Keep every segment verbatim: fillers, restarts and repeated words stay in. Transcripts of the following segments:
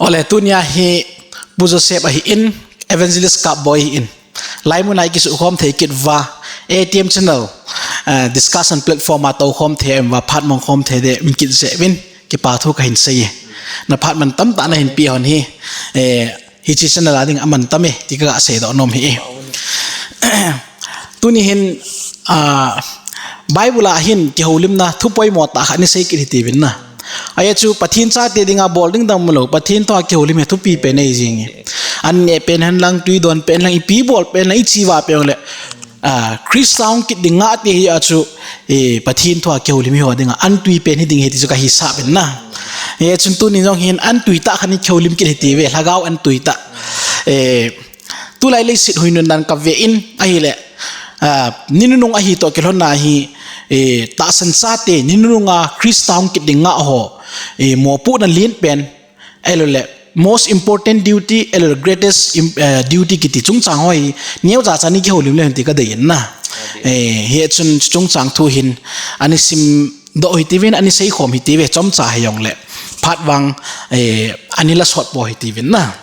Ole, tunia hi Pu Joseph ahin, Evangelist Kapboi ahin. Laimun a i kisukhom thei kit uva, A T M channel, eh, discussion platform a toukhom thei uva, phat mong khom thei ding um kit jeh uvin, kipa thu kahin sei e. Na phat mantam tah nahin pe hon hi, eh, hiche channel a ding amantam e, ti kasei doh nom ahi e. Tuni hin, ah, Bible a hin kihoulimna thu poimo tah khat nei sei kit hite uvin na. Ajeh chu Pathen chate dinga bol ding dang umlou, Pathen thua kihoulim hi thupi pen ahi jing e. An neh pen hen lang, tui don pen lang, ipi bol pen lang, ichi va pen le, ah, Christa hung kit ding ngah ti hi a chu, eh, Pathen thua kihoulim hi ho dinga an tui pen hi ding ahi ti chu kahisah uvin na. Ajeh chun tuni jong hin an tui tah khat nei kihoulim kit hite uve, lhagao an tui tah. Eh, Tulai leiset huinun dan kave in ahile, ah, ni nunung ahi toh kilhonna hi, eh, tahsan chate, ni nununga Christa hung kit ding ngah ho, eh, mopohna lien pen, ahilou le, most important duty, ahilou le, greatest im-, eh, duty kiti chungchang ho hi, neocha cha nei kihoulim le hen ti kadei in na. Eh, hichun chungchang thu hin, anei sim doh hite uvin, anei seikhom hite uve, chomcha hijongle, phat vang, eh, anei la sot po hite uvin na.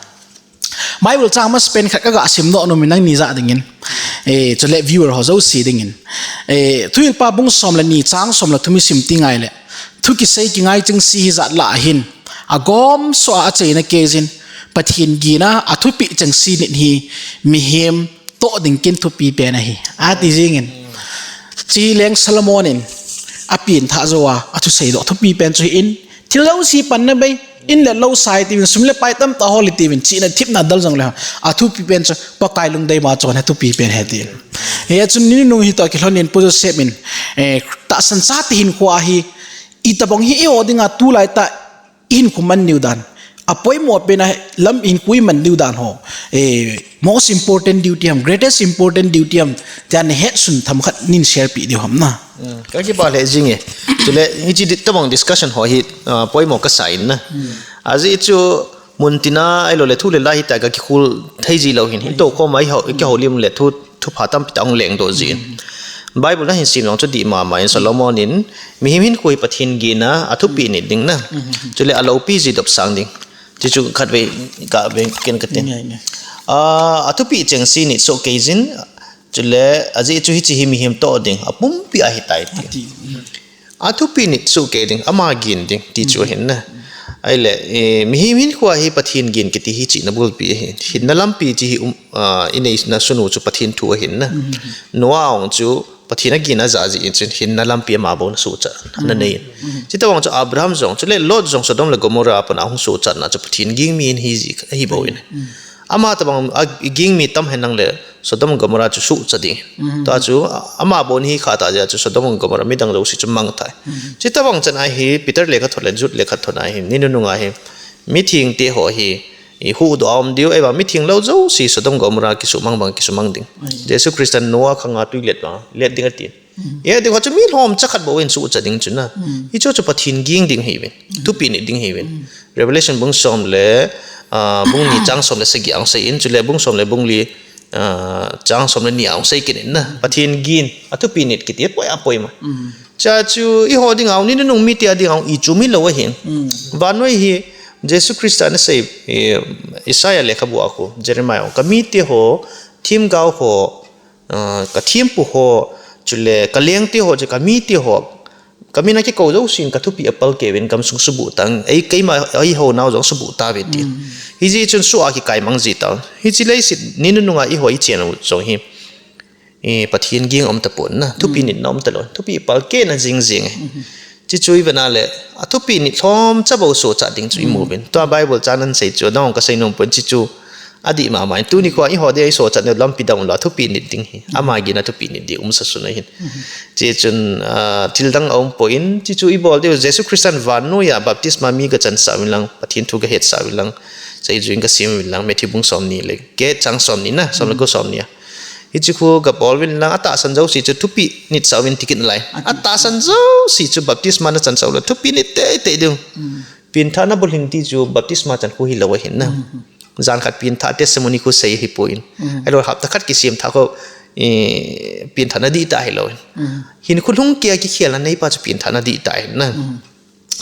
Bible chang masapen khat kaga sim doh nom in nangni jah dingin, eh, chule viewer ho jouse dingin. Eh, Thuhilpa bung som le ni chang som le thum i sim teng ahile, thu kisei kingai chengse hijat lah ahin, agomsoh a acheina keiyin, Pathen gin a athupeh chengse nit hi mihem toh ding kin thupi pen ahi, ati jingin. Chuleh Solomon in apen thah jou a, athusei doh thupi pen chu ahin, thil jouse panna bei, in le lou sai tiuvin, sum le pai tamtah hol tiuvin, chihna thepna dal jongle, athupi pen chu Pakai lungdei ma chon athupi pen ahi ti. Hichun ni nunung hi toh kilhon in Pu Joseph in, eh, tahsan chate hinkho hi, itobang hi eiho dinga tulai tah ihin khu man diu dan, apoimo pen a lam ihin khu iman diu dan ho, eh, most important duty ham, greatest important duty ham, tia nahetsun themkhat neihin share peh diu ham na. Hmm, kakipah lheh jing e. Chule, hiche di-, tobang discussion ho hi, ah, poimo kasa in na. Hmm. Ajeh chu, muntina, ahilou le thu le la hita kakikhol thei ji lou hin. Hin toukhom a eiho, kihoulim le thu, thupha tampi tah hung lengdoh jin. Hmm. Bible nahin sim jong chu dih mama in Solomon in, mihem hinkho hi Pathen gin a, athupeh nit ding na. Hmm. Chule aloupi ji dopsang ding. Ti chu khatvei, khatvei ken katin. Ngai, ngai. Ah, athupeh chengse nit soh keiyin, chule ajeh chu hiche hi mihem toh ding, apumpi ahitai ti. Ati. Athupeh nit soh kei ding, ama gin ding, ti chu ahin na. Ahile, eh, mihem hinkho hi Pathen gin kiti hi chihna bulpi ahi. Hinna lampi chu hi um, ah, inei na sunu chu Pathen thu ahin na. Noah jong chu Pathen agin aja jeh in chun hinna lampi ama bou na suhchat, ana nei. Chutobang chu Abraham jong, chule Lot jong Sodom le Gomorrah a pat a hung suhchatna chu Pathen ging mi in hi ji, ahi bou in. Ama tobang a ging mi tam hen lang le Sodom Gomorrah chu suhchat ding. Tua chu, a-, ama bou in hi kha ta jeh chu Sodom Gomorrah midang jouse chu mangthai. Chutobang chan a hi Peter lekhathot le Jude lekhathot a hi, ni nunung a hi, mitheng te ho hi, ihuhdoh a um diu, ahivang mitheng lou jouse Sodom Gomorrah kisumang bang kisumang ding. Jesu Christa Noah khang a tui let bang, let ding ati. Hiti kho chu mi lhomcha khat bou in suhchat ding chu na. Hichu chu Pathen ging ding ahiuvin. Thupeh nit ding ahiuvin. Revelation bung som le, ah, bung ni chang som le sagi a hung sei in, chule bung som le bung li, ah, chang som le ni a hung sei kit in na. Pathen gin, athupeh nit kiti, apoi, apoimo. Chua chu, eiho dinga, ni nunung mite a dinga, ichum hilou ahin. Vannoi hi, Jesu Christa in asei, eh, Isaiah lekhabu a khu, Jeremiah, ka mite ho, themgao ho, ah, ka thempu ho, chule ka lengte ho, chu ka mite ho, ka min a kikou jousen ka thupeh apalkeh uvin gamsung subuh tang, ei keima, eiho nau jong subuh tauve ti. Hijeh chun soh a kikai mang ji tau. Hiche leiset ni nunung a eiho ichen u jong hi, eh, Pathen ging um tapon na, thupeh nitna um talou, thupeh palkehna jing jing e. Chuchu ivet a le, athupeh nit lhomcha bou suhchat ding chu imu uvin. Tua Bible chang in asei chu, adang kasei nom pon, chuchu adih mama in. Tuni kho a eiho dia isohchat nau lampi dang umlou, athupeh nit ding hi. Ama gin a thupeh nit ding umsa sun ahin. Chuchun, ah, thil dang aum poi, chuchu ibol diu, Jesu Christa in vannoi a baptisma mi gachansah uvin lang, Pathen thu gahetsah uvin lang, seijui in gasim uvin lang, Matthew bung som ni le get chang som ni na, som le ko som ni a. Hichu khu gabol uvin lang, atahsan jouse chu thupeh nitsah uvin ti kit nalai. Atahsan jouse chu baptisma nachansah uleh thupeh nit teitei diu. Pengthah nabulhing ti chu baptisma chan khu hilou ahin na. Jan khat pengthah testimony khu sei ahipoi. Ahilou hapta khat kisemthah khu, eh, pengthah nadih tah hilou. Hinkho lhung keiya kikhelna neipa chu pengthah nadih tah ahin na.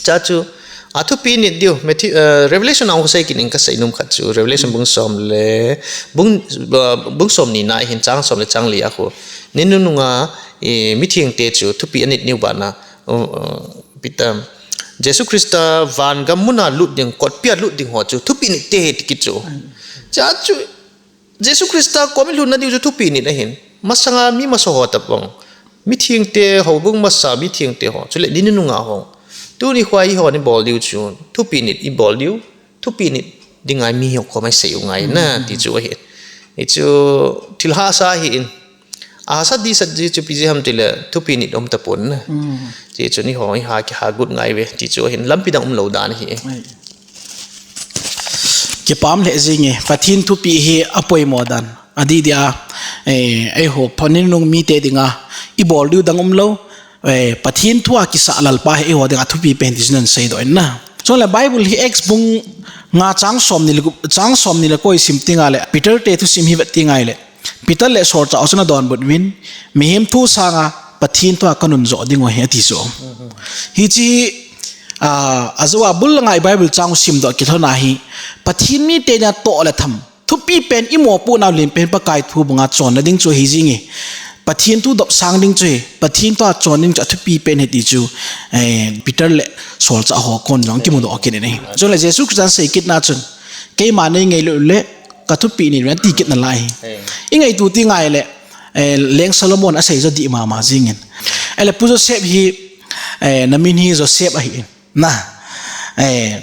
Chua chu, Athupi nit diu, Matthew, uh, Revelation a hung sei kit in kasei nom khat chu, Revelation bung som le, bung, uh, bung som ni na hin chang som le chang li a khu. Ni nunung a, eh, mithengte chu, thupi anit niu bana, uh, uh, Peter, Jesu Christa van gam muna lut ding, kotpi a lut ding ho chu, thupi nit te he ti kit chu. Cha chu, Jesu Christa kom i lhunna diu chu thupi nit ahin. Masanga mi masa ho tapong. Mithengte ho bung masa mithengte ho. Chule ni nunung a hung. Tuni khua i ho ni bol diu chu. Thupi nit i bol diu. Thupi nit ding ngai mi ho kom i sei u ngai na ti chu ahi. I chu thil hahsa hi in. A hahsa di sat di chu pi ji ham ti le thupi nit um tapon na. Ti chu ni ho i ha ki ha gut ngai ve. Ti chu ahin lampi dang um lo dan hi. Kipam le jing e, Pathen thupi hi apoimo dan. Adih dia, eh, eiho, phanin nung mite dinga, i bol diu dang um lo, eh, Pathen thu a kisa Lalpa hi eiho dinga thupi pen ti chu nan seidoh in na. Chule Bible hi Acts bung nga chang som ni le, chang som ni le ko i sim tinga le, Peter te thusim hi vet tinga le, Peter le solchah ho chun adonbut uvin, mihem thu sanga Pathen thu a kanun jo ding u ahi ati chu. Hichi, ah, ajo a bul langa i Bible chang u simdoh kilhon a hi, Pathen mite nia toh le tham. Thupi pen i mopohnau len pen Pakai thu banga chonna ding chu ahi jing e. Pathen thu dopsang ding chu ahi, Pathen thu a chon ding chu athupi pen ahi ti chu, eh, Peter le solchah ho kon jong kimudoh kit in ahi. Chule Jesu Christan sei kitna chun, keima nei ngei lou le, ka thupi nit uvin ti kit nalai. Ei. I ngaitu tinga le, eh, Leng Solomon asei jo dih mama jing in. Ele Pu Joseph hi, eh, na min hi Joseph ahi. Na, eh,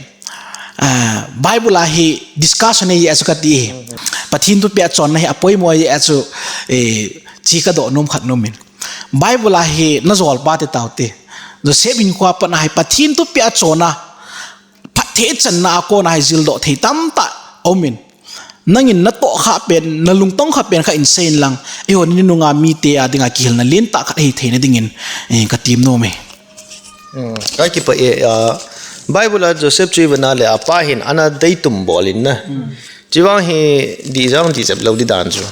ah, Bible a hi discussion nei a chu kati. Pathen thupi a chonna hi apoimo a chu, eh, chi kadoh nom khat nom in. Bible a hi na jolpa te tau te. Joseph in kua pat na hi Pathen thupi a chonna phatthei channa a kona hi jildoh thei tamtah um in. Nangin na toh kha pen, na lungtong kha pen kha in sei in lang. Eiho ni nunga mite a dinga kihilna lentah khat ahi theina dingin, eh, ka tem nom e. Hmm, ka kipah e, ah, Bible a Joseph chu i vet na le apa hin ana deitum bol in na. Chuvang hi dih jong dih jep lou ding dan chu.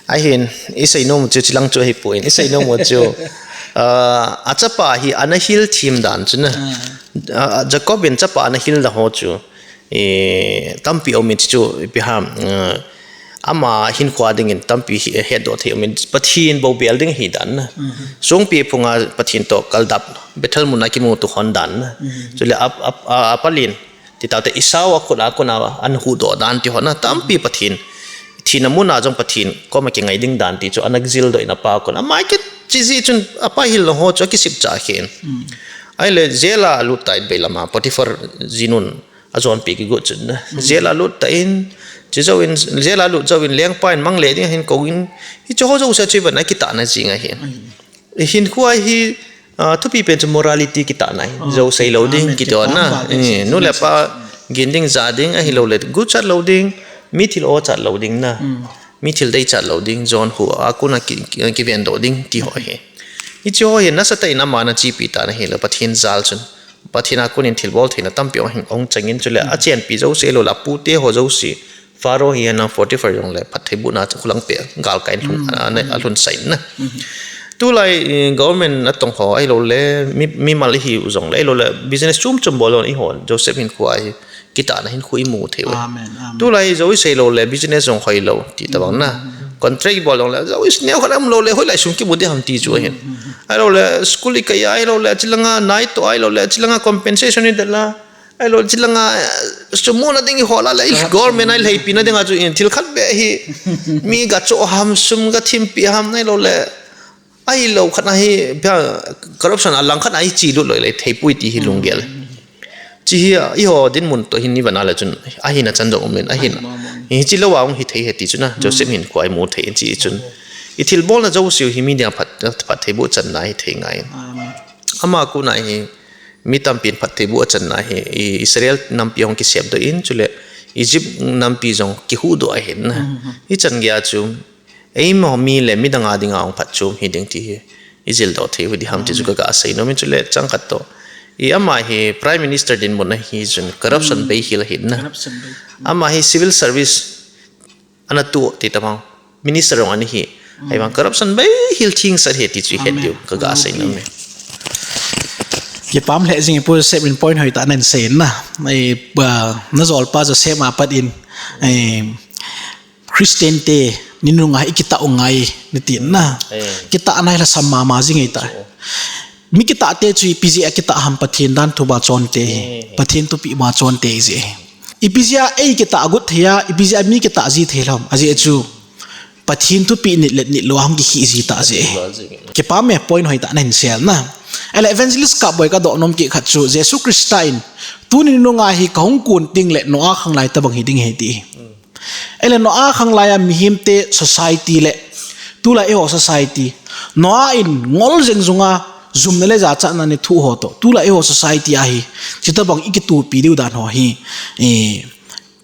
Ahin, i sei nom chu chilang chu ahipoi, i sei nom chu, ah, achapa hi ana hil thim dan chu na. Ah, Jacob in chapa ana hil dan ho chu. Eh, tampi um in chu, ipi ham, eh, ama hinkho dingin tampi hi, hetdoh thei um in, Pathen bou bel ding hi dan na. Songpi phunga Pathen toh kaldap, Bethel muna kimuto hon dan na. Chule ap, ap, a, apalin, ti tau te Esau a khut a kona, ana huhdoh dan ti hon na, tampi Pathen. Thina muna jong Pathen, koma kingai ding dan ti chu, ana jildoh in apa kona. Ama kichi ji chun, apa hil ho chu, akisip cha khen. Ahile, jail a alut tai bei lama, Potiphar jinun, ajonpi kigot chun na. Jail a lut tan, chujou in, jail a lut jou in, lengpa in mang le ding ahin kou in, hiche ho jouse chu i vet na kitahna jing ahi. I hinkho hi, ah, thupi pen chu morality kitahna ahi. Jou sei lou ding, kiti na. Eh, nu le pa gin ding ja ding, ahilou le, guchat lou ding, mi thil o chat lou ding na. Mi thil dei chat lou ding, jon hu, a kona ki, ki, kivendoh ding, ti ho ahi. Hiche ho hi, nasatah in ama ana chepi tan ahile, Pathen jal chun. Pathen a konin thilbol theina tampi ahung, ahung changin chule, achenpi jouse lou le, apute ho jouse, Pharaoh hi ana Potiphar jong le, phattheibohna chu khulang pe, galkai in lhung, ana, alhun sai na. Tulai, eh, government natong ho, ahilou le, mi, mimal ihiu jong le, ahilou le, business chom chom bol lou, eiho, Joseph hinkho hi, kitahna hinkho imu thei u. Tulai jou isei lou le, business jong hoi lou, ti tabang na. Contract ibol lou le, jou is neo khat um lou le, hoilai sum kimu ding ham ti chu ahin. Ahilou le, school ikai a, ahilou le, chilanga nai to, ahilou le, chilanga compensation idel a. Ahilou le, chilanga, eh, sum muna ding ihol a le, government a ilheipi na ding a chu in, thil khat beh hi, mi gacho ham, sum gathimpi ham, ahilou le, Ahilou khat na hi, pia, corruption a lang khat na hi chi lut loi lei thei pui ti hi lunggel. Chi hi, eiho dinmun toh hin i vet na le chun, ahina chan jong um in, ahina. Hichi lou a hung hithei ahi ti chu na, Joseph hinkho a imu thei in chi chun. I thilbolna jouse hi mi dinga phat, phattheiboh channa hithei ngai. Ama kona hi, mi tampin phattheiboh achanna hi, i Israel nampi hung kisepdoh in, chule Egypt nampi jong kihuhdoh ahin na. Hichan geiya chu, Eima mi le midang a dinga hung phatchom hiding ti hi ijildoh thei u diham ti chu kaga seinom in chule changkhat toh. I ama hi Prime Minister dinmun ahi chun corruption bei hel ahi na. Ama hi civil service ana tu ti tamang. Minister jong ana hi. Ahivang corruption bei hel thing sat ahi ti chu ihet diu kaga seinom in. Kipah lheh jing e, Pu Joseph in point hoitah nahin sei in na. Ei, ba, najolpa Joseph a pat in, ei, Christian te, ni nunga hi ikitah u ngai, nati na. Eh. Kitah nai lhasam mama jing e ta. Mi kitah te chu ipi jeh a kitah ham, Pathen dan thu ba chon te hi. Eh. Pathen thupeh ba chon te hi jeh hi. Ipi jeh a ei kitah agot thei a, ipi jeh a mi kitah ji thei lou ham. Ajeh chu Pathen thupeh nit le nit lou a hung kikhih ji ta jeh hi. Kipah e, point hoitah nahin sei na. Ahile Evangelist Kapboi kadoh nom kit khat chu Jesu Christa in tuni nunga hi kahung kun teng le Noah khanglai tabang hi ding ahi ti. Ahile Noah khanglai a mihem te society le tulai eiho society, Noah in ngol jeng jung a jumna le jachatna nei thu ho toh, tulai eiho society a hi chuti tabang ikitupi diu dan ho hi, eh,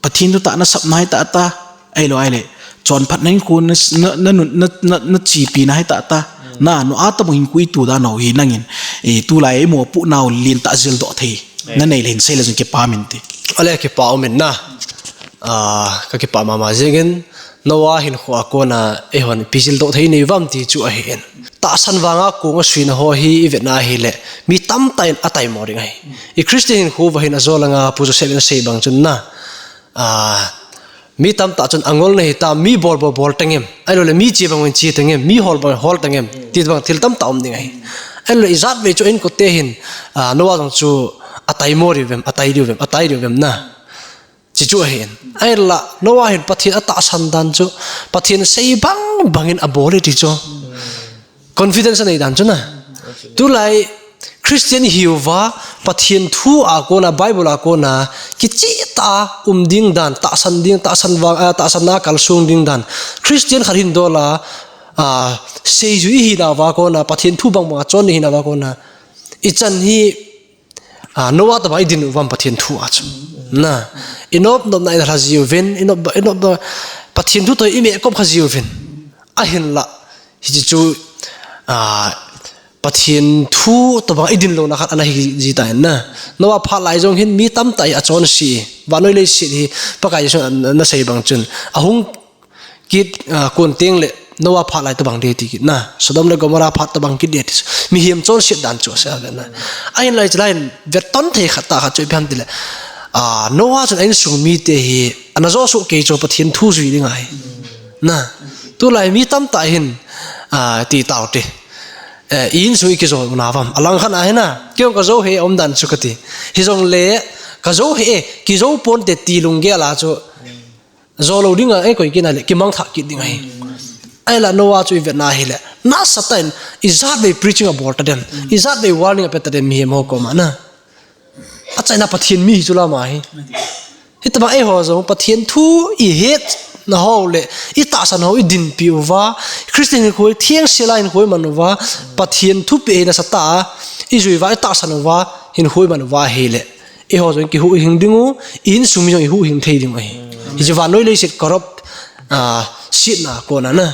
Pathen thutah nasapna hi tah tah, ahilou ahile chonphatna hinkho na, na, na, na, na, na chepi na hi tah tah, na, Noah tabang hinkho itu dan ho hi nangin, eh, tulai imopoh nau lentah jildoh thei nanei le hin sei le jong kipah inte. Ale, kipah um in na. Ah, kakipah mama jing in, Noah hinkho a kona eihon ipi jildoh thei nei uvam ti chu ahi in. Tahsan vanga kong asuina ho hi ivet na ahile, mi tamtah in ataimo ding ahi. I Christian hinkho uva hin ajol anga Pu Joseph in asei bang chun na, ah, mi tamtah chun angol nahi ta, mi bol bol bol tangem, ahilou le mi che bang in che tangem, mi hol bang hol tangem, ti bang thil tamtah um ding ahi. Ahilou le ijat vei chu a inkote hin, ah, Noah jong chu ataimo diu vem, atai diu vem, atai diu vem na. Chi chu ahin. Ahila, Noah hin Pathen atahsan dan chu, Pathen sei bang bangin abol e ti chu. Confidence anei dan chu na. Tulai Christian hiuva, Pathen thu a kona, Bible a kona, kicheh tah a um ding dan, tahsan ding, tahsan vang, ah, tahsan na kalsong ding dan. Christian khat hin dol a, ah, seijui ihinauva kona, Pathen thu bang bang achon ihinauva kona. Ichan hi, Ah, Noah tabang idin uvam Pathen thu a chu. Na, inop nopna inalha jiuvin, inop, inop, Pathen thu toh imekop kha jiuvin. Ahinla, hiche chu, ah, Pathen thu tabang idin louna khat ana hi ji tan na. Noah phat lai jong hin mi tamtah hi achonse. Vannoi leiset hi Pakai Jesu ana, ana sei bang chun. Ahung kit, ah, kun teng le Noah phat lai tabang ding ti kit na. Sodom le Gomorrah phat tabang kit ding ti. Mihem chonset dan chu ase a ve na. Ahinla hiche lai in vetton thei khat tah khat chu ipi ham tile, ah, Noah chun a insung mite hi ana josuh kei chu Pathen thu jui ding ahi. Na. Tulai mi tamtah hin, ah, ti tau te. Eh, i insung i kijo na uvam. Alang khat ahi na. Kei jong kajo hih e aum dan chu kati. Hijongle, kajo hih e, kijo ponte ti lunggel a chu. Jou lou ding a, eh, koi kit na le, kimangthah kit ding ahi. Ahila Noah chu ivet na ahile, nasatah in, ijat vei preaching abol ta dem, ijat vei warning ape ta dem mihem ho koma na. Achaina Pathen mi hi chu lama hi. Hitobang eiho jong Pathen thu ihetna ho le, itahsan ho idinpi uva, Christian hinkho, thengsel a hinkho iman uva, Pathen thupeh hi nasatah a, ijui uva, itahsan uva, hinkho iman uva ahile. Eiho jong kihuhhing ding u, i insung mi jong ihuhhing thei ding u ahi. Hiche vannoi leiset corrupt, ah, setna kona na.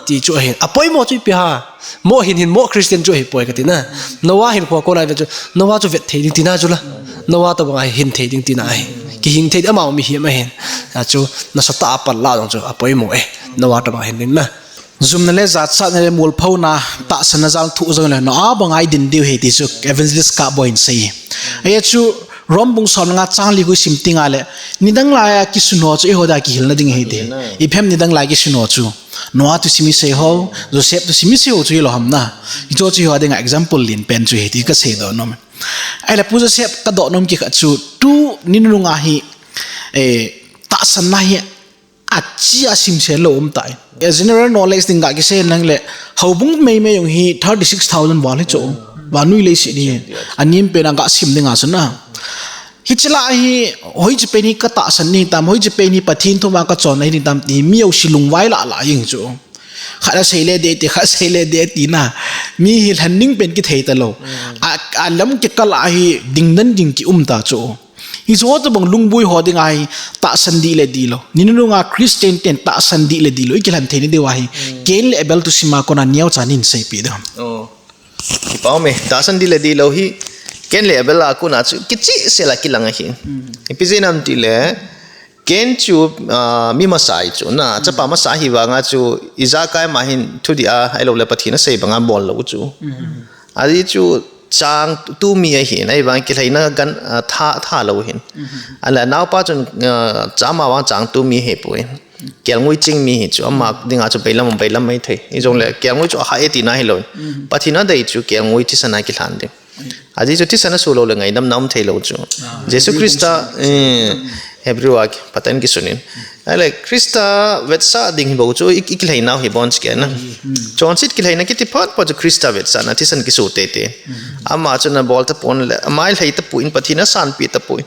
Ti chu ahi. Apoimo chu ipi ham. Mo hin hin mo Christian chu ahipoi kati na. Noah hinkho a kona ive chu. Noah chu vet thei ding tina chu la. Noah tabang ahi hin thei ding tina ahi. Kihing thei ding amau mihem ahin. Achu nasatah a pan la jong chu apoimo e. Noah tabang ahin ding na. Jumna le jachatna le molphouna, tahsanna jal thoh jong le, Noah banga idin diu ahi ti chu Evangelist Kapboi in asei. Ajeh chu Rom bung som le nga chang li khu isim teng le, nidang laiya kisun ho chu eiho dia kihilna ding ahi ti. Ipi ham nidang laiya kisun ho chu. Noah thusim isei ho, Joseph thusim isei ho chu hilou ham na. Hicho chu eiho dinga example lenpen chu ahi ti kasei doh nom. Ahile Pu Joseph kadoh nom kit khat chu, tuni nunga hi, eh, tahsanna hi Achi a simsel lou um tai. A general knowledge ding ga kisei nang le, houbung meimei jong hi thirty six thousand val hi chu. Vannoi leiset hi. Anem pen a ga sim ding a chu na. Hiche la hi, hoiche pen hi ka tahsan ni tam, hoiche pen hi Pathen thu ma ka chon ni tam ti, mi jouse lungvai lah lah jeng chu. Khat asei le ding ti, khat asei le ding ti na. Mi hi lhan ding pen kithei talou. A, alam kikal a hi ding dan ding ki um ta chu. Hiche ho tabang lungboi ho dinga hi tahsan dih le dih lou. Ni nunung a Christian ten tahsan dih le dih lou. I kilhen thei na diu ahi. Cain le Abel thusim a kona neocha nei seipeh diu ham. Oh. Kipah me, tahsan dih le dih lou hi Cain le Abel a kona chu kicheh sel a kilang ahi. Ipi jeh ham tile, Cain chu, ah, mi masa ahi chu na, chapa masa ahi vanga chu ijakai ma hin thudih a, ahilou le Pathen asei banga bol lou chu. Ahi chu, chang tu mi ahin, ahivang kilhaina gan, ah, tha, tha lou hin. Ahile, anaopa chun, ah, chama vang chang tu mi ahipoi. Kelngoi ching mi hi chu, ama dinga chu bailam, bailam mai thei. Hijongle, kelngoi chu ahah e tina hilou. Pathen in adei chu, kelngoi thisan a kilhan ding. Ajeh chu thisan asoh lou le ngaidamna um thei lou chu. Ah, Jesu Christa, eh, Hebrew a ki, Pathen in kisun in. Ahile, Christa vetsah ding hi bou chu, i, i kilhai nau hi bon chu kei na. Chonset kilhaina kiti phot phot chu Christa vetsahna thisan kisoh tei tei. Ama chun abol tapon le, ama lhai tapon, Pathen in asanpeh tapon.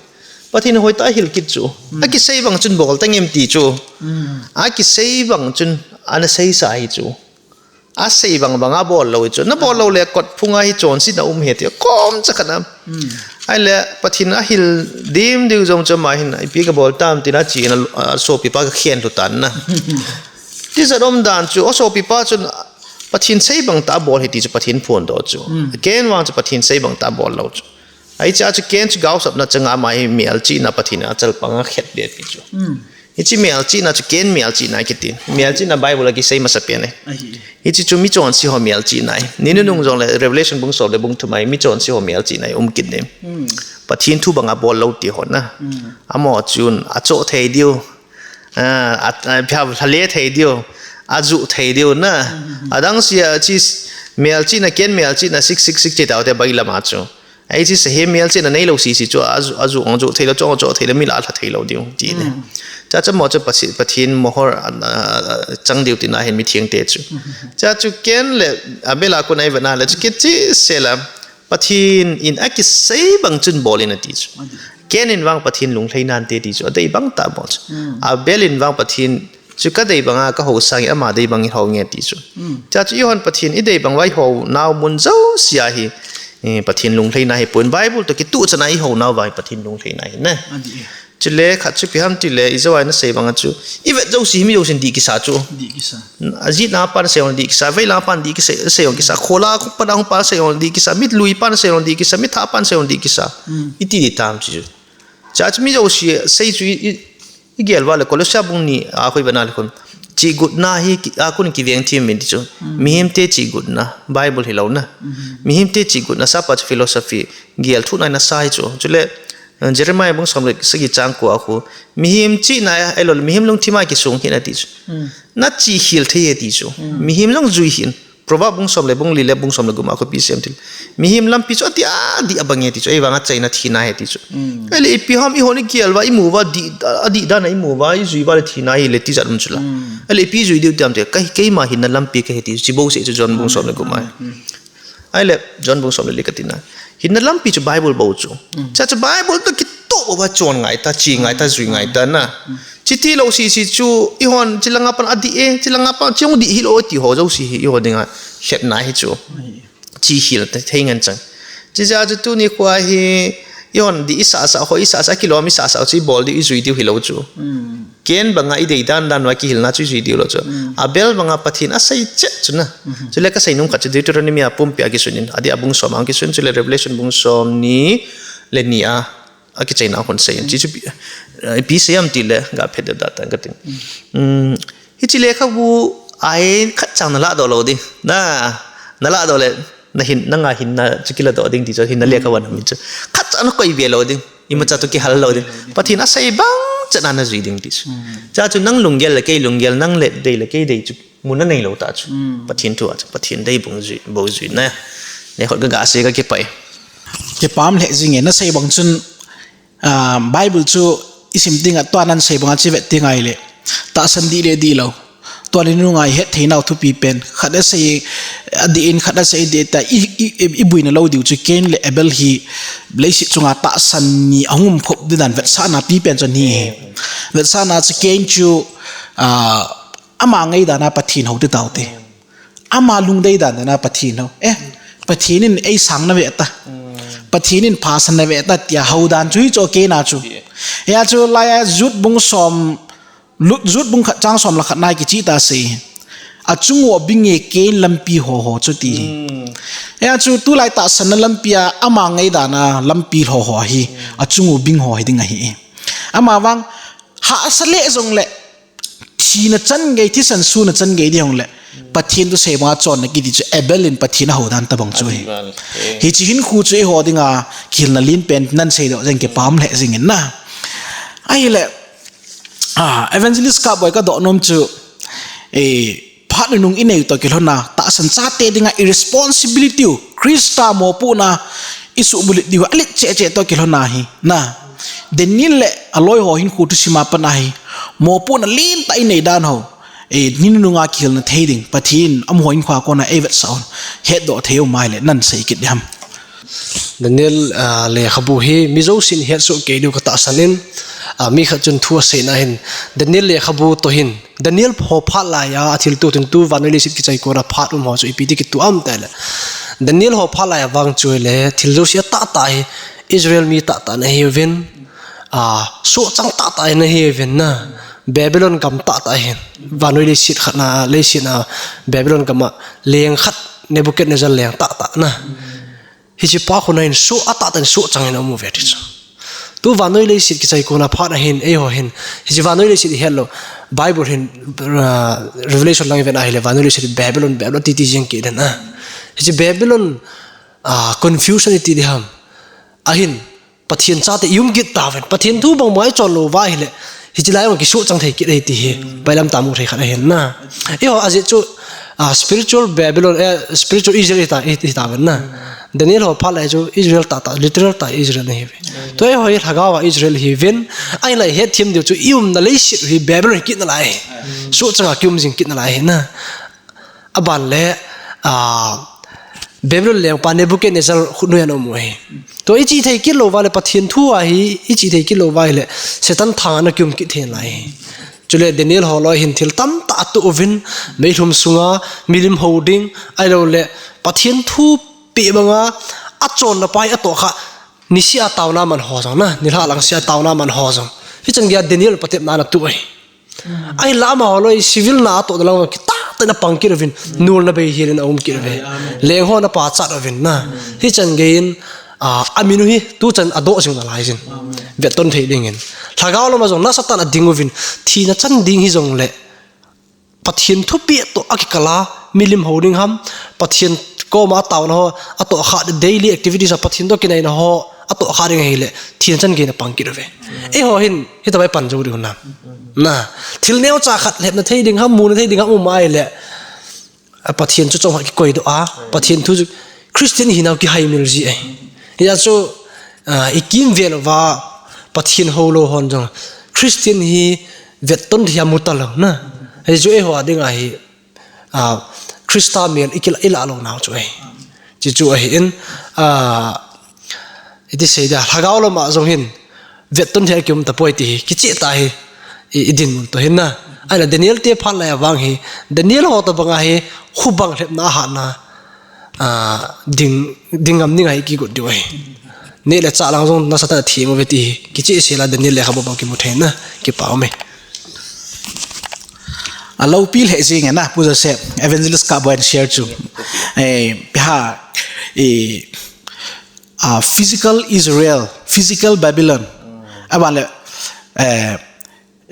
Pathen in hoitah a ahil kit chu. Akisei bang chun bol tang em ti chu. Akisei bang chun ana seisa hi chu. Asei bang bang abol lou chu. Nabol lou le kot phunga hi chonsetna um ahi ti. Kom cha khat a. Ahile Pathen in ahil dim diu jong chu ama hin ipi kabol tam tina chi in a, a sopipa akhen lhu tan na. Tijat um dan chu, asopipa chun Pathen sei bang tah a bol ahi ti chu Pathen phondoh chu. Cain vang chu Pathen sei bang tah a bol lou chu. Ahi cha chu Cain chu gaosapna changa ama hi melchihna Pathen in achalpang a akhet be pi chu. Hiche melchihna chu Cain melchihna kiti. Melchihna Bible a kisei masapen ahi. Hiche chu michonse ho melchihna ahi. Ni nunung jongle Revelation bung som le bung thum a hi michonse ho melchihna ahi um kit ding. Pathen thu bang abol lou ti ho na. Amaho chun achoh thei diu. Ah, a, a, pia lhale thei diu, ajuh thei diu na. Adang sia chi s-, melchihna, Cain melchihna six six six chi taote bailam a chu. Ahi chi sahem melchihna neilou sisi chu, ajuh, ajuh, ajuh thei lou, choh, choh thei lou, mi lah a lha thei lou diu, ti ne. Cha cha mo chu Pathen, Pathen mohor, a, a, chang diu tina ahin mithengte chu. Cha chu Cain le Abel a kon a ivet na le chu kicheh sela. Pathen in akisei bang chun bol in ati chu. Cain in vang Pathen lunglhai nante ti chu. Adei bang tah bol chu. Abel in vang Pathen chu kadei banga kahou sange ama dei bang in hou nge ti chu. Cha chu eihon Pathen idei bang uva ihou nau mun jouse a hi, eh, Pathen lunglhaina ahipon Bible toh kituh chan a ihou nau uva hi Pathen lunglhaina ahi ne. Chule khat chu ipi ham tile, ijou a nasei banga chu, ivet jouse hi mi jousen dih kisa chu. Dih kisa. Ajitna pan sei jong dih kisa, veilang pan dih kisa, sei jong kisa, khola pan a hung pan sei jong dih kisa, mitlui pan sei jong dih kisa, mitha pan sei jong dih kisa. Iti dih tam chu. Cha chu mi jouse sei chu i, i, igel uva le Colossia bung ni a khu ivet na le khun. Chihgotna hi ki, a kon kiveng them in ti chu. Mihemte chihgotna, Bible hilou na. Mihemte chihgotna sapa chu philosophy, gel thuhna in asa hi chu. Chule, Jeremiah bung som le sagi chang ko a khu, mihem chihna a, ahilou le mihem lungthim a kisong hi na ti chu. Nachi khel thei e ti chu. Mihem jong jui hih in. Proverb bung som le bung li le bung som le gup a khu ipi asei em tile. Mihem lampi chu adih a, adih a bang e ti chu. Ahivang achaina thina ahi ti chu. Ahile ipi ham eihon igel uva, imu uva, adih, adih dan a imu uva, ijui uva le thina ahile tijat um chu la. Ahile ipi jui diu ti ham tile, kei, keima hinna lampi kahi ti chu. Chi bouseh chu John bung som le gup a. Ahile, John bung som le li kati na. Hinna lampi chu Bible bou chu. Cha chu Bible toh kitoh bou a chon ngai ta, chi ngai ta, jui ngai ta na. Chiti lou sisi chu, eihon, chi langa pan adih e, chi langa pan, chi hung dih hilou ti ho jouse hi, eiho dinga lhepna ahi chu. Chi khel thei ngen chang. Chi cha chu tuni khoa hi, eihon dih isasa ho, isasa kilom, isasa chu ibol diu, ijui diu hilou chu. Cain banga idei dan dan uva kihilna chu ijui diu lou chu. Abel banga Pathen asei chet chu na. Chule kasei nom khat chu Deuteronomy a pumpi a kisun in. Adih a bung som a kisun chule Revelation bung som ni le ni a. Akichaina a kon sei in. Chi chu ipi, eh, ipi sei em tile ga phet deh da tan kating. Hiche lekhabu a hi khat chang nalah doh lou ding. Na, nalah doh le, nahin, nanga hinna chu kilah doh ding ti chu hinna lekhabu a namin chu. Khat chang nakoi be lou ding. Imacha toh kihal lou ding. Pathen asei bang chan a najui ding ti chu. Cha chu nang lunggel le kei lunggel, nang le dei le kei dei chu mun anei lou ta chu. Pathen thu a chu, Pathen dei bou jui, bou jui na. Nekhot ga ga sei kakipah e. Kipah lheh jing e, nasei bang chun, ah, Bible chu isim teng a tua nasei bang a chu ivet teng ahile. Tahsan dih le dih lou. Tua le nunga ihet thei nau thupi pen. Khat asei adih in, khat asei adih ta i, i, i, iboina lou diu chu Cain le Abel hi leiset chunga tahsan ni ahung um khop ding dan vetsahna pi pen chu ahi. Vetsahna chu Cain chu, ah, ama ngaidan a Pathen hou ti taute. Ama lungdei dan dan a Pathen hou. Eh, Pathen in eisang nave ta. Pathen in phasan nave ta tia hou dan chu hichu Cain a chu. Hia chu laiya Jude bung som Lut, Jude bung khat chang som le khat na kicheh tah sei. Achung u abing e Cain lampi ho ho chu ti. Hia chu tulai tahsanna lampi a ama ngaidan a lampi ho ho hi. Achung u bing ho hi ding ahi. Amavang hahsa le jongle thina chan gei, thisan suna chan gei ding jongle Pathen thusei banga chonna kiti chu Abel in Pathen ahou dan tabang chu hi. Hiche hinkho chu eiho dinga kihilna lenpen nan seidoh jeng kipah lheh jingin na. Ahile, ah, Evangelist Kapboi kadoh nom chu, eh, phat nunung inei toh kilhonna, tahsan chate dinga i responsibility u, Christa mopohna isuhbulhit diu, alet cheh cheh toh kilhonna hi, na. Daniel le aloi ho hinkho thusim a pat ahi, mopohna lentah inei dan ho, eh, ni nununga kihilna thei ding, Pathen amaho hinkhoa kona eivetsah un, hetdoh thei um ahile, nan sei kit diham. Daniel, ah, lekhabu hi mi jousen hetsoh kei diu katahsan in, ah, mi khat chun thu aseina hin, Daniel lekhabu toh hin, Daniel ho phat laiya athilto tun tu vannoi leiset kichai kona phat um ho chu ipi ti kitoh am tile. Daniel ho phat laiya vang chu le thil jouse atahtah hi Israel mi tahtah ana hiuvin, ah, sohchang tahtah ana hiuvin na. Babylon gam tahtah hin. Vannoi leiset khatna, leiset a Babylon gam a leng khat Nebuchadnezzar leng tahtah na. Hiche pa khun ahin soh, atahtah in sohchang in aum uve ti chu. Tu vannoi leiset kichai kona phat ahin, eiho hin. Hiche vannoi leiset ihet lou. Bible hin, ah, Revelation lang ivet ahile, vannoi leiset Babylon, Babylon titi jeng kit den a. Hiche Babylon, ah, confusion iti diham. Ahin, Pathen chate i um kit tauvin. Pathen thu bangma i chon lou uva ahile, hiche lai jong kisohchang thei kit ahi ti hi. Bailam tah a mu thei khat ahin na. Eiho ajeh chu, ah, spiritual Babylon, eh, spiritual Israel ita, ita, itauvin na. Daniel ho phat lai chu Israel tahtah, literal tah Israel ana hiuve. Tua eiho hi lhagao a Israel hiuvin, ahinla ihet them diu chu i umna leiset hi Babylon hi kit nalai. Sohchang a kium jing kit nalai hi na. Aban le, ah, Babylon lengpa Nebuchadnezzar khutnoi ana um u ahi. Tua i chih thei kit lou uva le Pathen thu ahi, i chih thei kit lou uva ahile Satan thang ana kium kit thei nalai hi. Chule Daniel ho loi hin thil tamtah atoh uvin, meilhum sunga milim hou ding, ahilou le Pathen thupeh banga achonna pa hi atoh kha, nisih a taona man ho jong na, nilhah lang seh a taona man ho jong. Hichan geiya Daniel patepna ana tuh ahi. Ahinla amaho loi civil na atoh na lang kitah tah in apang kit uvin, nolna bei hel in aum kit uve. Leng ho ana pachat uvin na. Hichan geiyin, ah, amin u hi tuchan adoh jing nalai jin. Vetton thei dingin. Lhagao lama jong nasatah in ading uvin, thina chan ding hijongle Pathen thupeh toh akikal a, milim hou ding ham, Pathen koma ataona ho, atoh kha daily activities a Pathen toh kinaina ho, atoh kha ding ahile, thina chan geiyin apang kit uve. Eiho hin, hitabang pan jou diu na. Na, thil neocha khat lhepna thei ding ham, muna thei ding ham um ahile, a Pathen chu chomkhat kikoidoh a, Pathen thu chu Christian hinau kihaimil ji ahi. Hijeh chun, ah, i kimvel uva Pathen hou lou hon jong Christian hi vetton thei a mu talou na. Hichu eiho a dinga hi, ah, Christa mel i kila, i lah lou nau chu ahi. Chuchu ahin, ah, iti sei dia, lhagao lama jong hin, vetton thei a kium tapoi ti hi, kicheh tah hi, i, i dinmun toh hin na. Ahinla Daniel te phat laiya vang hi, Daniel ho tabang ahi, khubang lhepna ahatna, ah, ding, ding ngam ding ahi kigot diu ahi. Neh le chah lang jong nasatah in them uve ti hi, kicheh sela Daniel lekhabu bang kimu thei na, kipa ume. Aloupi lheh jing e na, Pu Joseph, Evangelist Kapboi in share chu. Eh, ha, eh, ah, physical Israel, physical Babylon. Aban le, eh,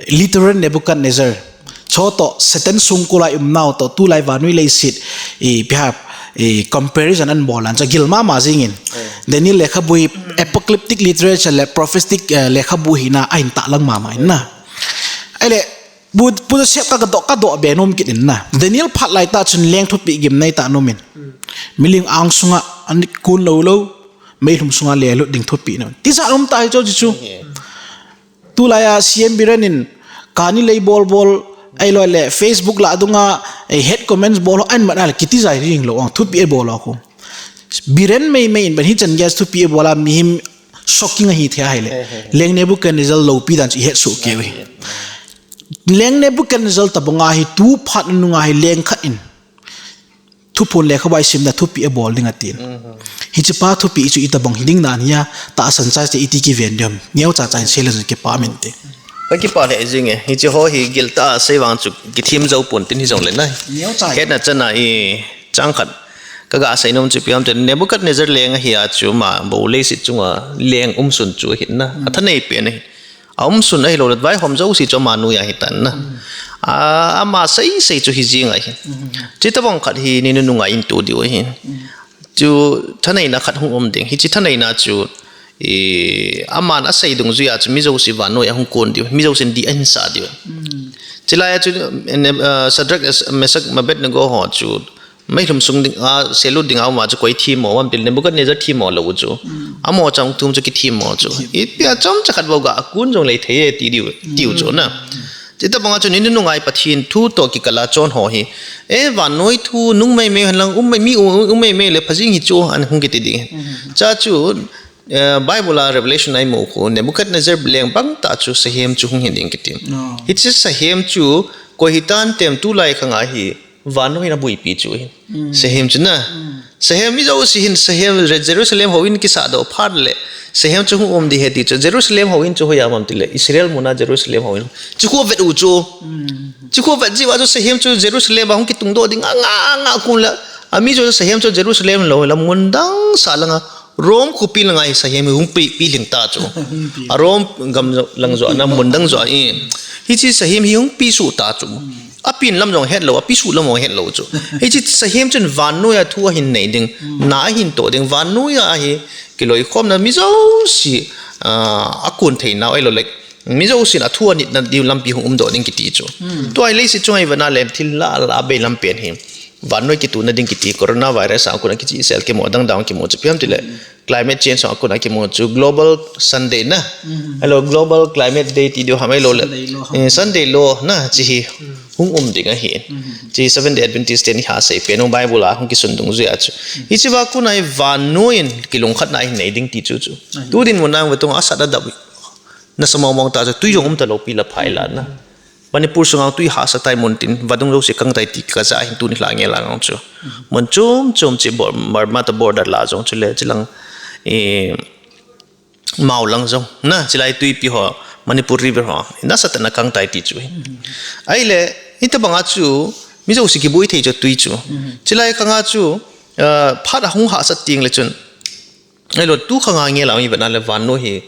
literal Nebuchadnezzar. Chutoh Satan songkul a i umnau toh, tulai vannoi leiset, i, ipi ham, i, comparison ana bol a, chu gil mama jingin. Daniel lekhabu hi apocalyptic literature le prophetic, eh, lekhabu hina ahin tahlang mama in na. Ahile, Pu, Pu Joseph ka, kadoh, kadoh be nom kit in na. Daniel phat lai tah chun leng thupeh gimnei tah nom in. Milim ang sunga, an kun lou lou, meilhum sunga lelut ding thupeh nom. Tijat um tah hi chu, chu, chu. Tulaiya C M Biren in kani lei bol bol, ahilou le Facebook lah dunga, eh, hate comments bol ho, ahin mat ahile kiti jai ding lou, ang thupeh abol ho khu. Biren mei mei in, ban hichan geiya thupeh abol a, mihem shocking ahi thei ahile. Leng Nebuchadnezzar loupi dan chu i het soh kei uve. Leng Nebuchadnezzar tabang ahi, tu phat nunga hi leng khat in. Thuphon lekhabu a isimna thupeh abol ding atin. Hiche pa thupeh chu itabang hiding dan hia, tahsan chate iti kiven diu ham. Neocha cha in sei le jong kipa min te. Ka kipa lheh jing e. Hiche ho hi gil tah a sei vang chu kithem jou pon tin hijongle na. Neocha. Hetna chan a i chang khat. Ka ga sei nom chu ipi ham tile Nebuchadnezzar leng ahi a chu ama bou leiset chunga leng umsun chu ahin na. Athanei pen ahi. Aumsun ahilou le vaihom jouse chu ama noiya ahitan na. A, ama seisei chu hijing ahi. Chutobang khat hi ni nunung a ihin to diu ahi. Chu thaneina khat hung um ding. Hiche thaneina chu, i, aman asei dungjuiya chu mi jouse vannoiya hung kon diu. Mi jousen dih ahin sah diu. Chulaiya chu, eh, Shadrach, Meshach, Abednego ho chu meilhum sung ding a, selut dinga uma chu koi themmo, aum pil Nebuchadnezzar themmo lou chu. Amaho chang thum chu kithemmo chu. Ipi a chomcha khat bou ga akon jong lei thei e ti diu, tiu chu na. Chutobanga chu ni nunung a Pathen thu toh kikal a chon ho hi. E, vannoi thu nung meimei henlang um mei, mi um, um meimei le phajing hi chu ahin hung kiti ding. Cha chu, eh, Bible a Revelation a imu khu Nebuchadnezzar leng bang tah chu sahem chu hung hi ding kiti. Hiche sahem chu koi hitan tem tulai khang a hi. Vannoi in abuipi chu ahi. Sahem chu na. Sahem mi jouse hin sahem Re-, Jerusalem houin kisahdoh phat le. Sahem chu hung um ding ahi ti chu. Jerusalem houin chu hoiya ham tile. Israel muna Jerusalem houin. Chukhu vet u chu. Chukhu vet jiuva chu sahem chu Jerusalem a hung kitungdoh ding. Anga, anga kun la. Ami chu sahem chu Jerusalem lou la mun dang sah langa. Rome khopi langa hi sahem hi hung pi, pi lhing ta chu. A Rome gam lang jo na mun dang jo a. Hiche sahem hi hung pi suh ta chu. Apen lam jong hetlou, api suh lam jong hetlou chu. Hiche sahem chun vannoiya thu ahin nei ding, na ahin toh ding, vannoiya hi kiloikhomna mi jouse, ah, akon theinau ahilou le, mi jousen athu anitna diu lampi hung umdoh ding kiti chu. Tua hi leiset chunga ivet na le thil la, la bei lam pen hi. Vannoi kituna ding kiti, coronavirus a kona kichihsel kimu, adang dang kimu chu ipi ham tile. Climate change a kona kimu chu Global Sunday na. Ahilou, Global Climate Day ti diu ham ahilou le. Sunday law ham. Eh, Sunday law na, hiche hi hung um ding ahi. Hiche Seventh Day Adventist ten ihasei pen u Bible a hung kisun dungjuiya chu. Hichea kona hi vannoi in kilungkhatna ahin nei ding ti chu chu. Tu dinmun a vang tung asat adap. Nasa mong mong ta chu tui jong um talou pi la phai la na. Manipur sunga tui hahsa tai mun tin, vadung jouse kang tai ti kaja hin tuni lha nge lang chu. Mun chom chom chu bor-, Burma toh border la jong chule, chulang, eh, Mao lang jong. Na, chulai tuipi ho, Manipur River ho. Nasatah in akang tai ti chu. Ahile, hitobanga chu, mi jouse kiboi thei chu tui chu. Chulai khanga chu, ah, phat ahung hahsat teng le chun. Ahilou, tu khanga nge la mi vetna le vannoi hi,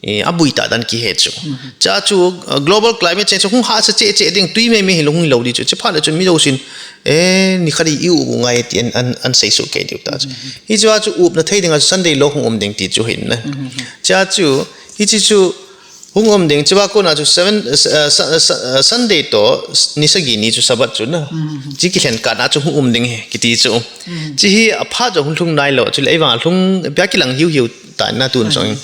eh, abui ta dan kihe chu. Cha chu, uh, global climate change chu hung hahsa cheh cheh ding tui meimei hilou hung lou di chu. Chuphat le chun mi jousen, eh, nikhat hi i-up u ngai ti an, an, an seisoh kei diu ta chu. Hichea chu upna thei dinga chu Sunday law hung um ding ti chu hin na. Cha chu, hiche chu, Hung um ding, chua kona chu seven, uh, sa-, sa-, uh, Sunday toh, ni sagi ni chu Sabbath chu na. Chi kilhen kah na chu hung um ding hi, kiti chu. Chi hi aphat jong hung lhung nailou, chule eivang lhung, pia kilang hiu hiu ta na tun jong.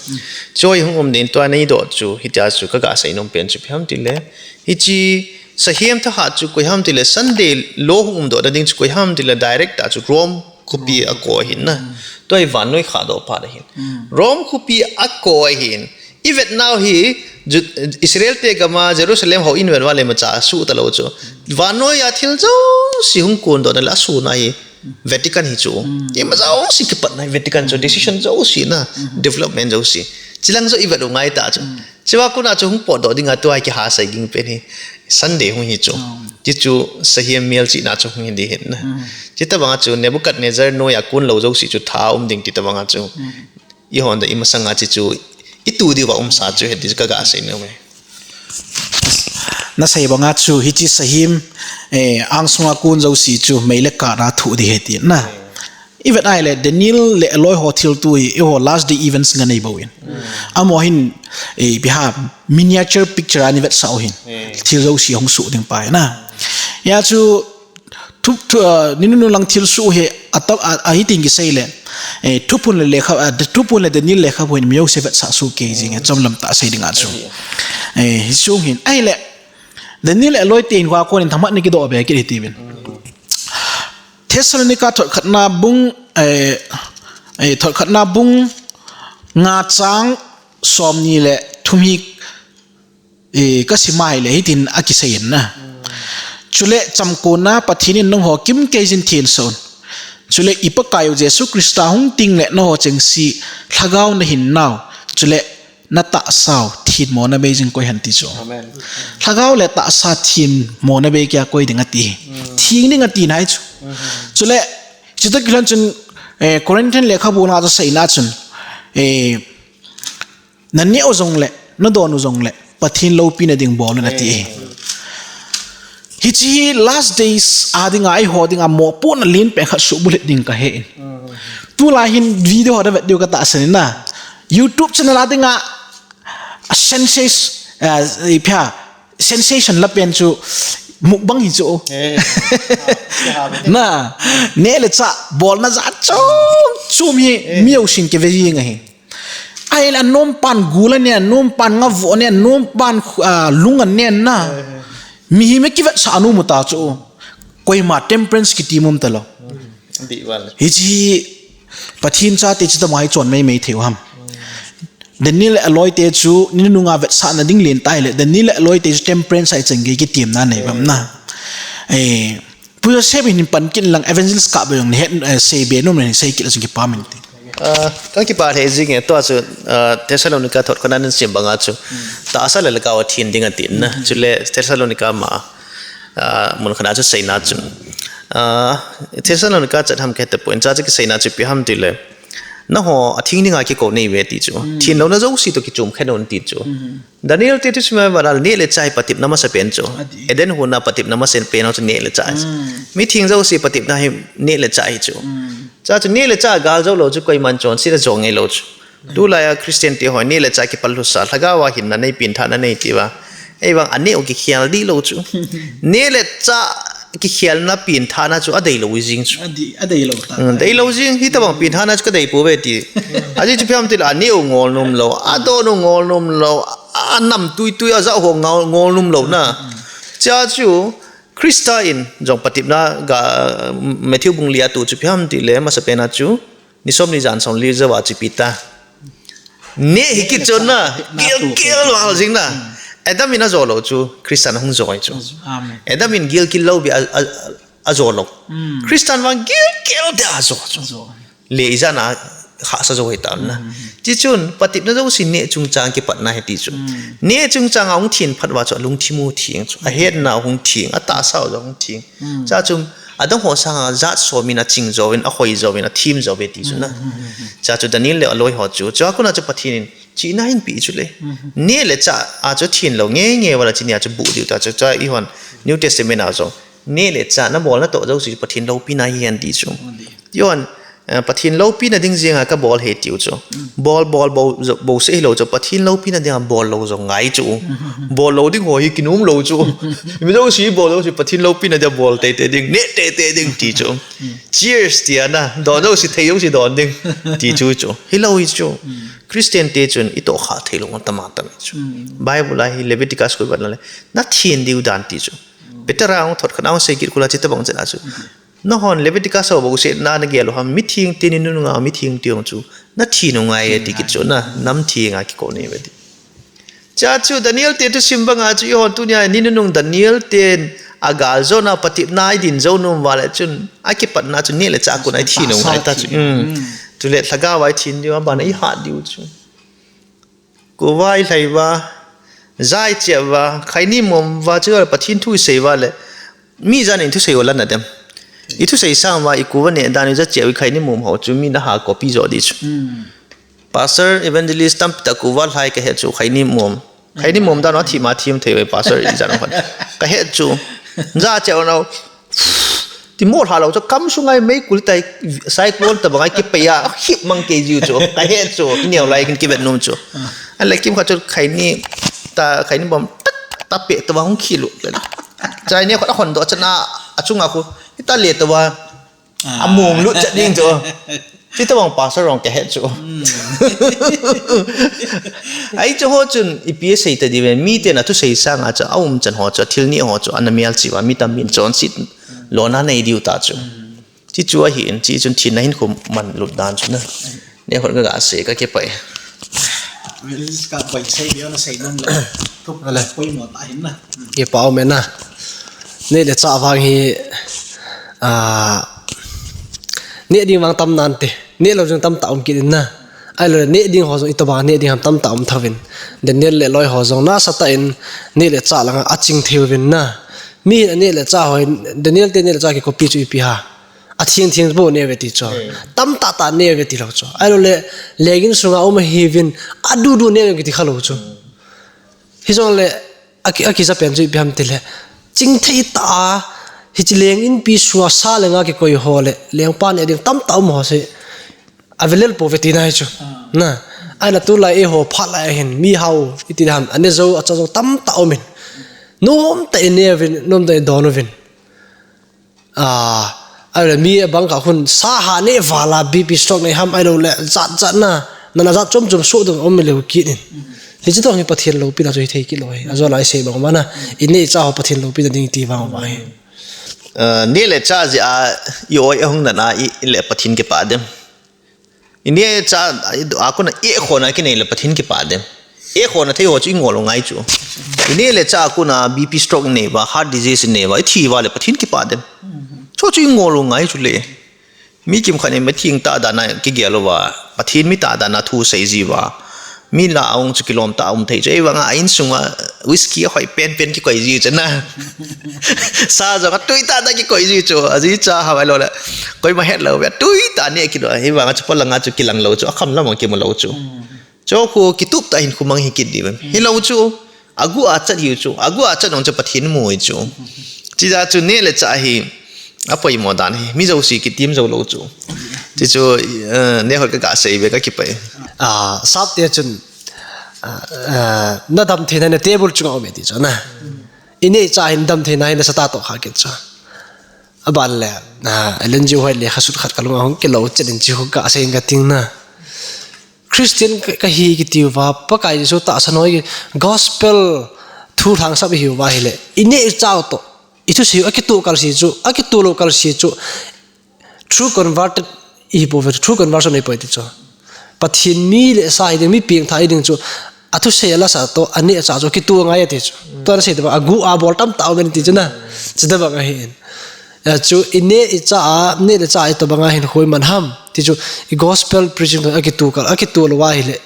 Chu hi hung um ding, tua neidoh chu, hitia chu kaga seinom pen chu ipi ham tile. Hiche, sahem thahat chu koi ham tile, Sunday law hung umdoh na ding chu koi ham tile, direct a chu Rome khopi a kou ahin na. Tua hi vannoi khahdoh phat ahin. Rome khopi a kou ahin. I vet nau hi, Ju-, Israel te gama Jerusalem houin vet uva le imacha suh talou chu. Vannoiya thil jouse hung kondohna le asuna hi Vatican hi chu. Ima jouse kipatna hi Vatican chu, decision jouse na, development jouse. Chilang joh i vet u ngai ta chu. Chua kona chu hung potdoh dinga tua hi kihasei ging pen hi Sunday hung hi chu. Ti chu sahem melchihna chu hung hi ding hin na. Chutobanga chu Nebuchadnezzar noiya kon lou jouse chu tha um ding ti tobanga chu. Ihon da imasanga chi chu, itu diuva umsa chu, hiti chu kaga seinom e. Nasei banga chu, hiche sahem, eh, angsunga kon jouse chu, mei le kath a thoh ding ahi ti na. I vet a ahile, Daniel le aloi ho thilto hi, eiho last day events nga nei bouvin. Amaho hin, eh, ipi ham, miniature picture a nei vetsah u hin. Thil jouse hung soh ding pa hi na. Hia chu, Thu, thu, ah, ni nunung lang thilsoh hi, ata, a, ahi tin kisei le. Eh, Thuphon le lekha, ah, Thuphon le Daniel lekhabu hin mi jouse vetsah soh kei jing e, chomlam tah sei dinga chu. Eh, hi sung hin. Ahile, Daniel le aloi te hin kua konin themkhat ni kidoh be kit hiti uvin. Thessalonica thot khatna bung, eh, eh, thot khatna bung nga chang somni le thum hi Eh, kasim a ahile hitin akisei in na. Chule chamkona Pathen in nangho kimkei jin thensah un. Chule i Pakaiyu Jesu Christa hung tengle nangho chengse lhagao nahin nau. Chule natahsau thenmo nabei jing koi hen ti chu. Amen. Lhagao le tahsa thenmo nabei kei a koi ding ati. Theng ding ati nai chu. Chule, chutoh kilhon chun, eh, Corinthian lekhabu na chu seina chun, eh, Naneh u jongle, nadon u jongle, Pathen loupina ding bol un ati. Hiche hi last days a dinga eiho dinga mopohna len pen khat subulhit ding kahe in. Tulai hin video ho da vet diu katahsan in na. YouTube channel a dinga a sensation, eh, ipia, sensation la pen chu mukbang hi chu. Na, neh le chah bolna jat chom chom hi mi jousen kive jing ahi. Ahile anom pan gul ane, anom pan ngavoh ane, anom pan, ah, lung ane na. Mihem a kivetsah nom u ta chu. Koima temperance kiti um talou. Hiche hi Pathen chate chu tobang a ichon maimai thei u ham. Daniel le aloite chu ni nunung a vetsahna ding len tai le, Daniel le aloite chu temperance a ichang gei kitemna nei bam na. Eh, Pu Joseph hin pan kit lang, evangelist kah bang jong ni het, eh, seibe nom le hin sei kit le jong kipah in ti. Ah, kakipah lheh jing e, tua chu, ah, Thessalonica thot khatna nasim banga chu. Tahsa le lhagao a thin ding ati na. Chule Thessalonica ma, ah, mun khatna chu seina chu. Ah, Thessalonica chat ham kete poi, cha chu kiseina chu ipi ham tile. Nangho athing dinga kikou nahiuve ti chu. Thin louna jouse toh kichom khen un ti chu. Daniel te thusim a vang a neh le chah hi patepna masapen chu. Eden hon a patepna masapen chu neh le chah hi. Mi theng jouse patepna hi neh le chah hi chu. Cha chu neh le chah gal jou lou chu koiman chonset a jo ngai lou chu. Tulai a Christian te ho neh le chah kipal lhusa, lhagao a hinna nei, pengthahna nei tiva. Ei vang aneh u kikhel dih lou chu. Neh le chah kikhelna pengthahna chu adei lou jing chu. Adei lou jing, hitobang pengthahna chu kadei pouve ti. Ajeh chu ipi ham tile aneh u ngol nom lou, adon u ngol nom lou, anam tuitui a jah ho ngol, ngol nom lou na. Cha chu Christa in jong patepna ga, Matthew bung li a tu chu ipi ham tile masapen a chu. Ni som ni jan som li jouva chu ipi ta. Neh hi kichon na, gilkel val jing na. Adam in ajo lou chu, Christan ahung jo chu. Adam in gilkel lou beh a, a, ajo lou. Christan vang gilkel dia ajo chu. Le ijat a hahsa jou hita na. Tichun, patepna jouse neh chungchang kipatna ahi ti chu. Neh chungchang a hung thin phat uva chu, alungthim u theng chu. Ahetna hung theng, atahsa u jong hung theng. Cha chu, adang ho sanga jat som in aching jouvin, ahoi jouvin, athem jouve ti chu na. Cha chu Daniel le aloi ho chu, chua kona chu Pathen in chihna ahin peh chu le. Neh le chah a chu thin lou nge nge vala chini a chu buh diu ta chu, cha eihon New Testament a jong. Neh le chah nabol natoh jouse chu Pathen loupina hihen ti chu. Eihon, eh, Pathen loupina ding jenga kabol ahi tiu chu. Bol, bol, bou, bou seh hilou chu, Pathen loupina dinga bol lou jong ngai chu. Bol lou ding ho hi kinom lou chu. Mi jouse bol lou chu, Pathen loupina dinga bol teitei ding, neh teitei ding ti chu. Cheers tia na, don jouse thei jouse don ding ti chu chu. Hilou hi chu. Christian te chun itoh khah thei lou tama tama chu. Bible a hi Leviticus koi vat na le, nathin diu dan ti chu. Peter a hung thot khat a hung sei kit kula chutobang chan a chu. Nahon Leviticus a bou seh na nagel u ham, mitheng te ni nunung a mitheng te jong chu nathin u ngai e ti kit chu na, namtheng a kikou nahiuve ti. Cha chu Daniel te thusim banga chu eihon tunia ni nunung Daniel ten agal jona patepna a idin jou nom uva le chun akipatna chu neh le chah a kon a ithin u ngai ta chu. Chule lhagao a ithin diu, abana ihat diu chu. Kuva ilhai uva, ja icheh uva, khaini mom uva, chu Pathen thu isei uva le, mi jan in thusei u la na dem. Ithusei sang uva, ikuva neh dan u, ja cheh u, ikhaini mom ho chu mi naha copy jo di chu. Pastor, evangelist tampi tah kuva lhai kahet chu, khaini mom. Khaini mom dan u athim a thim thei uve, pastor ijan u khan. Kahet chu. Ja cheh u nau. Ti mo lha lou chu, kam sunga meikol tai, cyclone tobang a kipei a, hip mang kei jiu chu, kahet chu, ineo lai kin kivet nom chu. Ahile kimkhat chu khaini, ta khaini bom, tak, ta peh tobang hung khih lut le. Chai neo khat ahon doh chan a, achunga khu, hita le tobang, amom lut chat ding chu. Chutobang pastor jong kahet chu. Ahi chu ho chun, ipi asei ta diu ve, miten athusei sanga chu, aumchan ho chu, athil neh ho chu, ana melchih uva, mi tampi in chonset lona nei diu ta chu. Chi chu ahin, chi chun thinna hinkho manlut dan chu na. Neh hon kaga sei, kakipah e. Evangelist ka poi sei diu na sei nom le. Thup le poimo tah hin na. Kipah um e na. Neh le chah vang hi, ah, neh ding vang tam nante. Neh lou jong tamtah um kit in na. Ahilou le neh ding ho jong itobang neh ding ham tamtah um thouvin. Daniel le aloi ho jong nasatah in neh le chah langa aching thei uvin na. Mi hin aneh le chah ho hin, Daniel te neh le chah kicopy chu ipi ham. Atheng theng bou neh uve ti chu. Tamtah tah neh uve ti lou chu. Ahilou le, leng in sunga um ahiuvin, adudu neh uve kiti kha lou chu. Hijongle, aki, akija pen chu ipi ham tile, chingthei tah a, hiche leng inpi sunga sa le nga kikoi ho le, lengpa neh ding tamtah um ho se, avelel pouve tina hi chu. Ah. Na, ahin tulai eiho phat lai ahin, mihao, iti ham, ane jou, acha jou tamtah umin. Nomtah in ne uvin, nomtah in don uvin. Ah, ahile mi abang kha khun sa ha ne vala B P stroke nei ham ahilou le jat jat na, nana jat chom chom soh ding um leu kit in. Hiche toh hi Pathen loupina chu hithei kit lou hi. Ajou lai sei bang uva na. Ineh icha ho Pathen loupina ding iti vang uva hi. Ah, neh le chah jeh a i-oi ahung nat a i, i le Pathen kipah dem. Ineh chah, a kona eikhona kinei le Pathen kipah dem. Eikhona thei ho chu ingol u ngai chu. Ineh le chah a kona B P stroke inei uva, heart disease inei uva, ithi uva le Pathen kipah dem. Chu chu ingol u ngai chu le. Mi kimkhat in mi theng tah dan a kigel uva, Pathen mi tah dan a thu sei ji uva. Mi lah a hung chu kilom tah a um thei chu. Eivang a a insunga whisky ahoi pen pen kikoi ji chu na. Sa jong atui tah tah kikoi ji chu. Aji cha ha vai lou le. Koima het lou ve. Atui tah neh kit lou. Eivang a chu polang a chu kilang lou chu. Akham lam a kimu lou chu. Chu khu kitup tah hin khumang hi kit diu. Hilou chu. Agu a chat hiu chu. Agu a chat nung chu Pathen mu hi chu. Chija chu neh le chah hi. Apoimo dan hi, mi jouse kitim jou lou chu. Ti chu, eh, neh hoi ka, ka sei ve ka kipah e. Ah, sap te chun, ah, ah, na dam theina na table chunga um e ti chu na. Ineh icha hin dam theina hin nasa tah toh kha kit chu. Aban le, ah, Ellen G White lekha sut khat ka lunga hung kilo chet in chu ka sei ka ting na. Christian ka, ka hi kiti uva, Pakai Jesu tahsan ho, gospel thu lhangsap ihi uva ahile, ineh icha u toh, ithusei u akitoh kal se chu, akitoh lou kal se chu, true converted ihi pouve, true conversion ihi poi ti chu. Pathen mi le sa hiding, mi pengthah hiding chu, athusei a lasa toh, aneh acha chu, akitoh ngai ati chu. Tua nasei tobang, agu a bol tamtah um e ti chu na, chutobang ahi in. Achu, ineh icha a, neh le chah a itobang a hinkho iman ham. Ti chu, i gospel preaching toh akitoh kal, akitoh lou ahile,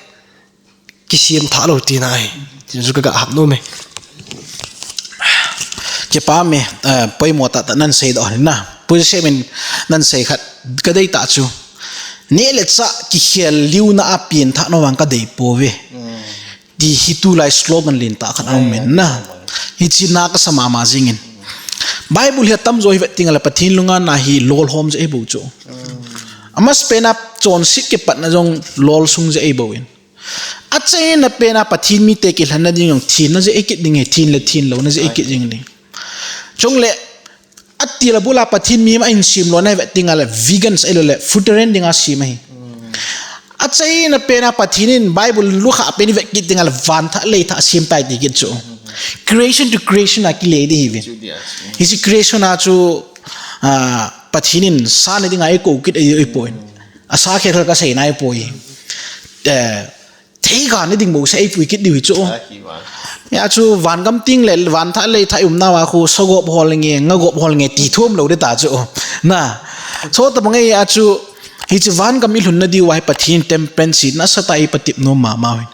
kisem tha lou tina ahi. Ti chu ka, ka hap nom e. Kipah e, eh, poimo tah tah nan sei doh na. Pu Jesem in nan sei khat ka dei tah chu. Neh le chah kikhel liu na a pengthah nom vang ka dei pouve. Ti hi tulai slogan lentah khat aum in na. Hiche na kasa mama jing in. Bible hi atamjo hi vet ding ahile Pathen lunghanna hi lolhom jeh ahi bou chu. Amasapen a chonset kipatna jong lolsung jeh ahi bou in. Achaina pen a Pathen mite kilhenna ding jong thenna jeh ahi kit ding ahi, then le then louna jeh ahi kit jing ding. Chule Atil a bul a Pathen mi ma in sem lona vet ding ahile vegans ahilou le fruitarian ding a sem ahi. Achaina pen a Pathen in Bible lukha pen i vet kit ding ahile van thah lei thah sem tai ti kit chu. Creation to creation a kile di hi ve. Hiche creation a chu, ah, Pathen in sa ne ding a eikou kit ahi poi. Asa khel khel ka sei nai poi. Eh, Thei ga ne ding mo se eipui kit diu hi chu. Ahi vang. Ya chu van gam teng le van thah lei thah i umnau a khu sagop hol nge, ngagop hol nge ti thum lou ding ta chu. Na. Chutobang a chu hiche van gam i lhunna diu a hi Pathen temperance hi nasatah a i patep nom mama uvin.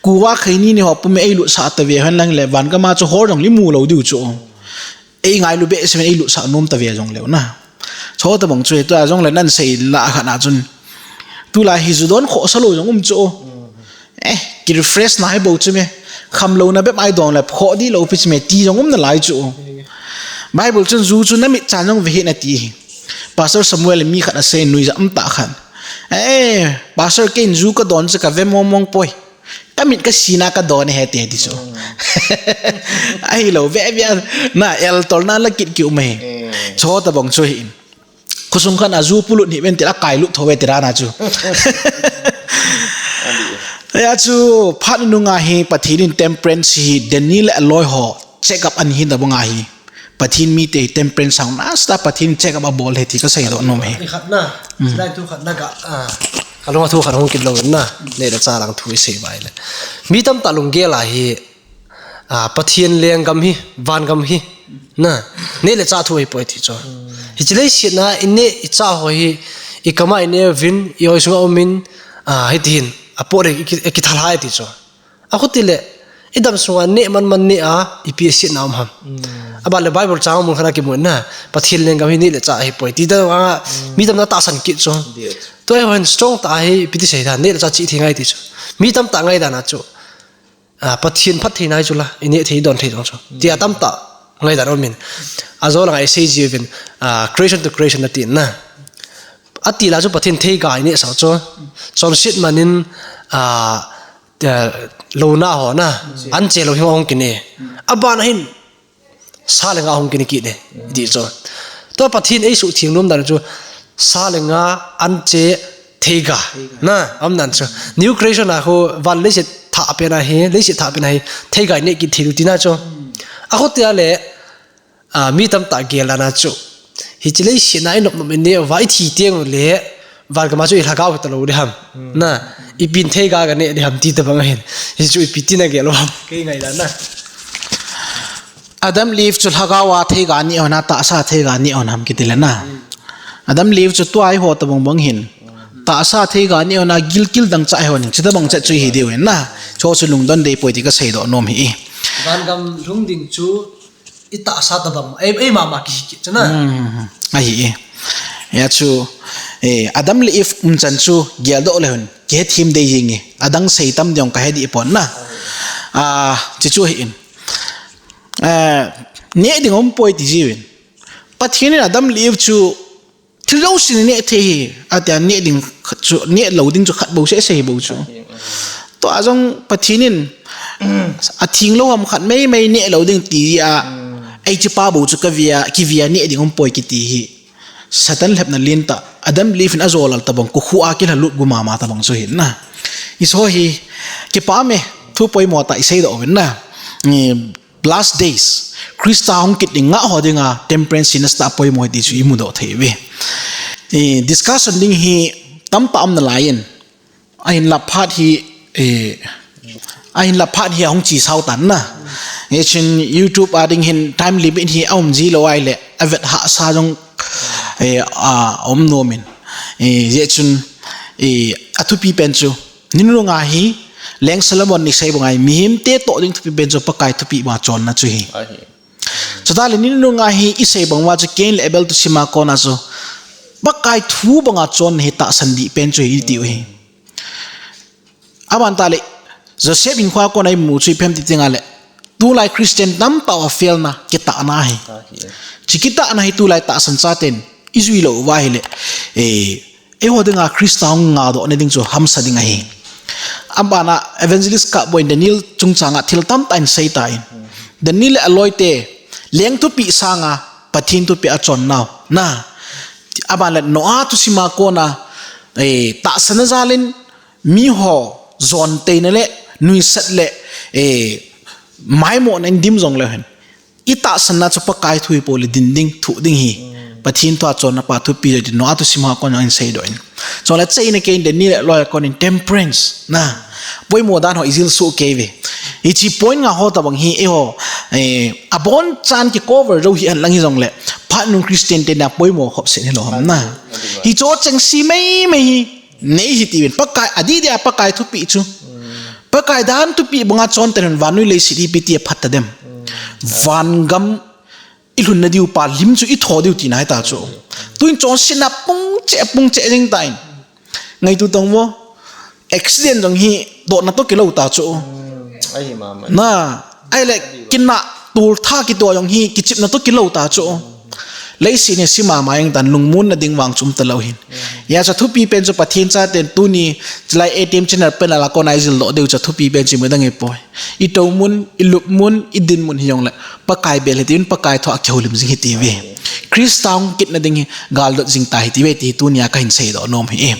Kuva kheini ni ho pum eilutsah tave hen lang le van gam a chu hol jong le imu lou diu chu. Eingailu behseh in eilutsah nom tave jong leu na. Chutobang chu hi tua jong le nan sei lah khat na chun. Tulai hi ju don khohsa lou jong um chu. Eh, ki refresh na hi bou chu me. Kham louna bep a i don le khoh di lou pi chu me ti jong um nalai chu. Bible chun ju chu na mit chan jong ve hih in ati hi. Pastor Samuel mi khat asei nuijat um tah khat. Eh, Pastor ken ju ka don chu ka ve mong mong poi. Ka mit ka sina ka don e he ti ti chu. Ahilou ve ve na el tol na la kit ki um e. Chutobang chu hi in. Khosung khat a ju polut hi ven ti la kai lut tho ve ti ra na chu. Ya chu phat nunga hi Pathen in temperance hi Daniel le aloi ho check up ahin tabang a hi. Pathen mite temperance sang nasatah Pathen check up abol e ti ka sei doh nom e. Ni khat na, lai thu khat na ka, ah, ka lunga thu khat hung kit lou na, neh le chah lang thu i sei vai le. Mi tamtah lunggel a hi, ah, Pathen lenggam hi, vangam hi, na, neh le chah thu hi poi ti chu. Hiche leiset a, ineh icha ho hi, i kam a ineh uvin, i oi sunga um in, ah, hiti hin, apot le i ki, i kithalhai ti chu. Akhuti le, i dam sunga neh man man neh a, ipi asetna um ham. Aban le Bible chang mun khat a kimu na, Pathen lenggam hi neh le chah hi poi. Ti ta vang a, mi tamtah tahsan kit chu. Tua hi hon strong tah hi, ipi ti sei da, neh le chah chih thei ngai ti chu. Mi tamtah ngaidan a chu. Ah, Pathen phattheina hi chu la, i neh thei don thei jong chu. Tia tamtah ngaidan um in. Ajo langa i sei jiuvin, ah, creation to creation ati na. Ati la chu Pathen theiga i neh sah chu. Chonset man in, ah, eh, louna ho na, anche lou hi hung kinei. Aban a hin, sa le nga hung kinei kit e, ti chu. Tua Pathen eisuhtheng nom dan chu, sa le nga, anche, theiga. Na, aum dan chu. New creation a khu van leiset thah pen ahi, leiset thah pen ahi, theiga i neh kit thei diu tina chu. A khu tia le, ah, mi tamtah gel dan a chu. Hiche leiset a i nop nop i neh uva i thi teng le, van gam a chu i lhagao hita lou ding ham. Na, ipi in theiga ga neh ding ham ti tabang ahin. Hichu ipi tin a gel u ham. Kei ngaidan na. Adam le Eve chu lhagao a theiga neh hon a, tahsa theiga neh hon ham kiti le na. Adam le Eve chu tua eiho tabang bang hin. Tahsa theiga neh hon a gilkel dangchah hon in. Chutabang chet chu hi diu hin na. Chu chu lungdon dei poi ti ka seidoh nom hi. Van gam lhung ding chu i tahsa tabang. Ei, ei mama kihi kit chu na. Hmm, ahi e. Hia chu, eh, Adam le Eve umchan chu geldoh le hon. Kihethem dei jing e. Adang sei tam ding ka he dih pon na. Ah, chu chu hi in. Eh, neh ding um poi ti jiuvin. Pathen in Adam le Eve chu thil jousen neh thei hi, atia neh ding khat chu, neh lou ding chu khat bou seh seh hi bou chu. Tua jong Pathen in atheng lou ham khat mei mei neh lou ding ti a, ei chu pa bou chu ka via, kivia neh ding um poi kiti hi. Satan lhepna lentah, Adam le Eve in ajo lal tabang, kokhuh a kilha lut gu mama tabang chu hin na. Hiche hi, kipah me, thu poimo tah i seidoh uvin na. Ni, last days, Christa hung kit ding ngah ho dinga, temperance nasatah a poimo hi ti chu i mudoh thei uve. Eh, discussion ding hi tamtah um nalai in. Ahinlah phat hi, eh, ahinlah phat hi ahung chi sao tan na. Hichun YouTube a ding hin time limit hi aum ji lou ahile, avet hahsa jong, eh, a, aum nom in. Eh, hichun, eh, athupi pen chu. Ni nunung a hi, Leng Solomon in asei bang ahi, mihemte toh ding thupi pen chu Pakai thupeh banga chonna chu ahi. Ahi. Chutah le ni nunung a hi i sei bang uva chu Cain le Abel thusim a kona chu Pakai thu banga chonna hi tahsan dih pen chu ahi tiu ahi. Aban tah le Joseph hinkho a kona i mu chu ipi ham ti teng le tulai Christian tamtah a fail na, kitahna ahi. Ahi. Hiche kitahna hi tulai tahsan chaten i jui lou uva ahile, eh, eiho dinga Christa hung ngadoh na ding chu hamsa ding ahi. Abana Evangelist Kahboi in Daniel chungchanga thil tamtah in asei tan. Daniel le aloite leng thupeh sanga Pathen thupeh a chon nau. Na, aban le Noah thusim a kona, eh, tahsan a jal in miho jon teina le nuisat le, eh, maimohna in dim jong leu hen. I tahsanna chu Pakai thu hi pou le din ding, thuh ding ahi. Pathen thu a chonna pa thupeh joi ti Noah thusim a kona in seidoh in. Chule achaina kei in Daniel le aloi a konin temperance na. Poimo dan ho i jil soh kei uve. Hiche point nga ho tabang hi eiho, eh, abonchan ki cover jou hih hen lang hijongle. Phat nung Christian te na poimo khop set hilou ham na. Hiche chengse mei mei hi. Nei hitiuvin, Pakai, adih dia Pakai thupeh chu. Pakai dan thupeh banga chon ten vannoi leiset hi ipi ti a phat tadem. Van gam i lhunna diu pa lim chu i tho diu tina ahi ta chu. Tuin chonsetna pung cheh, pung cheh jing tan. Ngaitu tang mo. Accident jong hi dotna toh kilou ta chu. Ahi mama. Na, ahile kinah tol tha kitoh jong hi kichepna toh kilou ta chu. Leiset hi sim mama jeng tan, lungmonna ding vang chu um talou hin. Hijeh chun thupi pen chu Pathen chaten tuni chulai A T M channel pen a la kona i jil doh diu chu thupi pen chu imacha dang ahipoi. I tou mun, i lup mun, i din mun hijongle Pakai bel hitiuvin, Pakai thu a kihoulim jing hitiuve. Christa hung kitna ding hi galdot jing ta hitiuve ti tunia kahin seidoh nom ahi.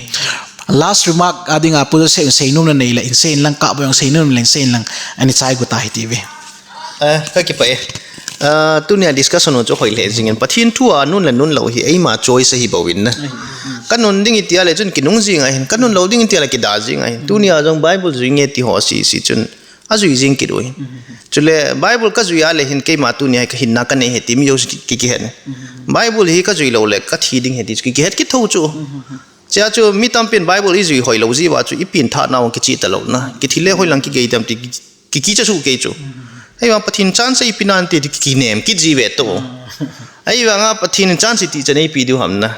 Last remark a dinga Pu Joseph in seinom na nei le in sei in lang, Kahboi in seinom na nei le in sei in lang, ani chai gu ta hitiuve. Eh, kakipah e. Ah, tunia discussion ho chu hoi lheh jingin. Pathen thu a nun le nun lou hi eima choice ahi bou in na. Ka nun ding i tia le chun kinung jing ahin, ka nun lou ding i tia le kida jing ahin. Tunia jong Bible jui nge ti ho sese chun ajui jing kit u ahin. Chule Bible kajui a le hin keima tunia hi ka hinna kanei ahi ti mi jouse ki, ki, kihet. Bible hi kajui lou le kathi ding ahi ti chu ki, kihet kit thou chu. Chea chu mi tampin Bible i jui hoi lou jiuva chu i pengthah nau kichih talou na. Kithi le hoilang kigei tam ti ki, ki, kicha chu kei chu. Ahivang Pathen chance ipi nante ti ki, kinem kit ji ve to. Ahivanga Pathen chance ti chan eipe diu ham na.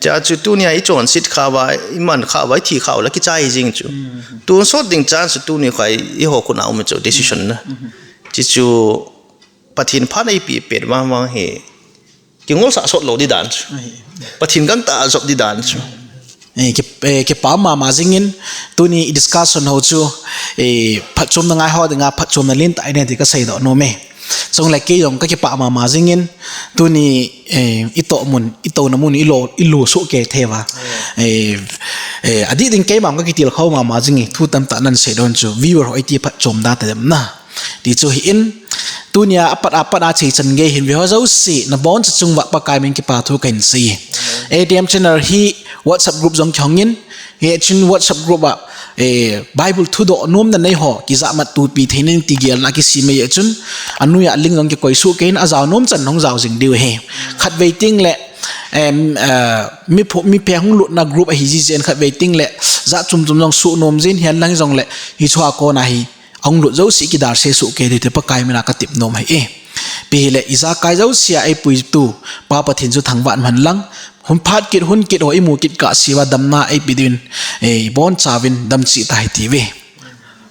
Tia chu tunia i chonset khauva, i man khauva, i thi khau la kichai jing chu. Tun sot ding chance chu tuni khai i ho khut a um chu decision na. Chi chu Pathen phat ei pi pet vang vang hi. Kingol sa sot lo di dan chu. Pathen gangtah jop di dan chu. Eh, ki, eh, kipa mama jingin, tuni i discussion ho chu, eh, phatchomna ngai ho dinga phatchomna lentah i nei ti ka seidoh nom e. Chule kei jong ka kipa mama jingin, tuni, eh, i toh mun, i touna mun, i lo, i lo soh kei thei uva. Eh, eh, adih ding keima ka kitilkhou mama jing e, thu tamtah nan seidoh chu, viewer ho iti phatchom da ta dem na. Ti chu hi in, tunia apat apat a chei chan gei hin ve ho jouse, na boncha chung uva Pakai min kipa thu kahin sei. A D M channel hi WhatsApp group jong kihong in, hi chun WhatsApp group a, eh, Bible thudoh nom na nei ho, kijahmat tupi thei ning ti gel na kisem e chun, anoi a link jong kikoi soh kei in, ajao nom chan hung jao jing diu ahi. Khatvei teng le, em, eh, mi phu, mi phe hung lutna group ahi ji jen khatvei teng le, jat chom chom jong soh nom jin hihen lang jong le, hi chua kona hi, Ahung lut jouse kidalse soh kei ding ti Pakai mina ka tep nom ahi e. Ipi hile ijakai jousea eipuitu Pa Pathen chu thangvah in umhen lang. Hun phat kit, hun kit ho imu kit kahsea damna eipe diuvin, eh, ibonchauvin damcheh tahite uve.